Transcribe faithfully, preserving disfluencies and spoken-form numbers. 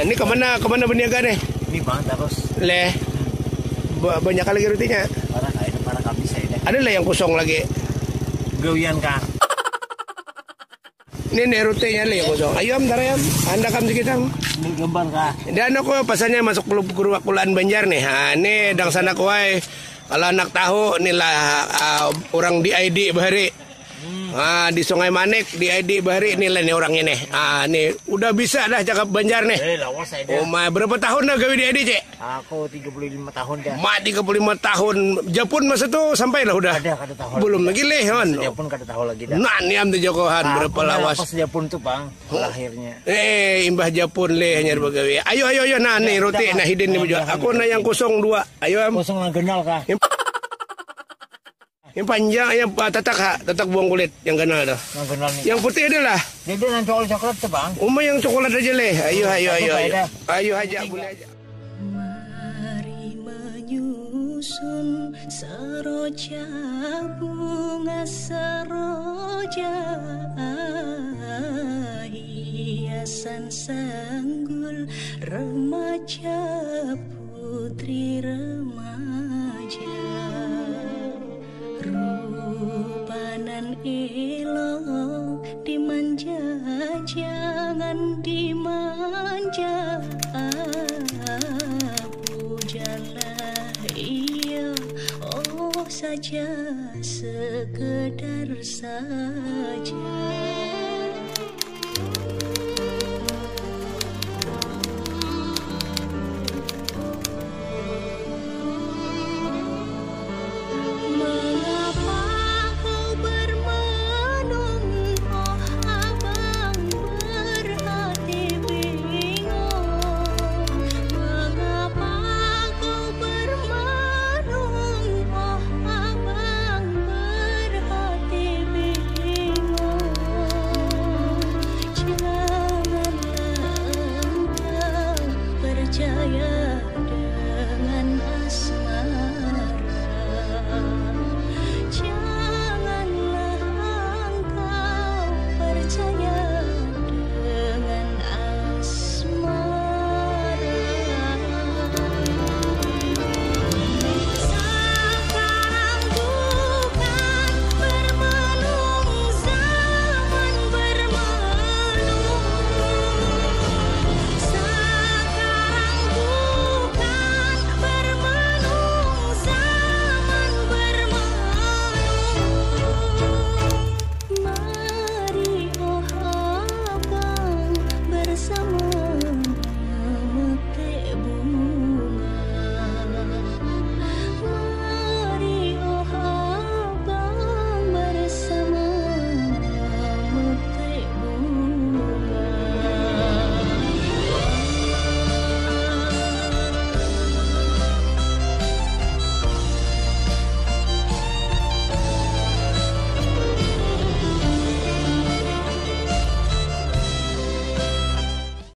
Ini kemana, kemana berniaga nih? Ini bang terus. Leh, ba- banyak lagi rotinya. Para kayak para kabis saya deh. Ada lah yang kosong lagi. Gawian kah? Ini nih rotinya lah yang kosong. Ayo am, tar am. Anda kam sedikit am. Ini gambar kah? Dan aku pasannya masuk klub kuruak kulaan Banjar nih. Ha, ini dang sana kuai. Kalau anak tahu nih lah ah, orang di I D bahari. Ah, di Sungai Manik di I D bahari nih lah nih orangnya nih. Ah, nih udah bisa dah cakap Banjar nih. Eh lawas saya deh. Oh, ma, berapa tahun dah gawe di I D, Cek? Aku tiga puluh lima tahun dah. Ma, tiga puluh lima tahun. Japun masa tu sampai lah udah. Ada kada tahu. Belum lagi leh, kan. Dia pun kada tahu lagi dah. Nah, niam tu Jokohan berapa lawas. Pas dia pun tuh bang lahirnya. Eh, imbah Japun leh hanyar bagawe. Ayo, ayo, ayo, nah nih roti, nah hidin nih bujua. Aku nah yang kosong dua. Ayo am. Kosong lah kenal kah? Yang panjang, yang ah, tatak ha, tatak buang kulit, yang kenal dah. Yang kenal nih. Yang putih ada lah. Jadi yang coklat coklat tuh bang. Uma yang coklat aja leh. Ayo, ayo, ayo, ayo. Ayo aja, boleh aja. Mari menyusun seroja bunga seroja hiasan sanggul remaja putri remaja rupanan elok dimanja jangan dimanja pujalah iya oh saja sekedar saja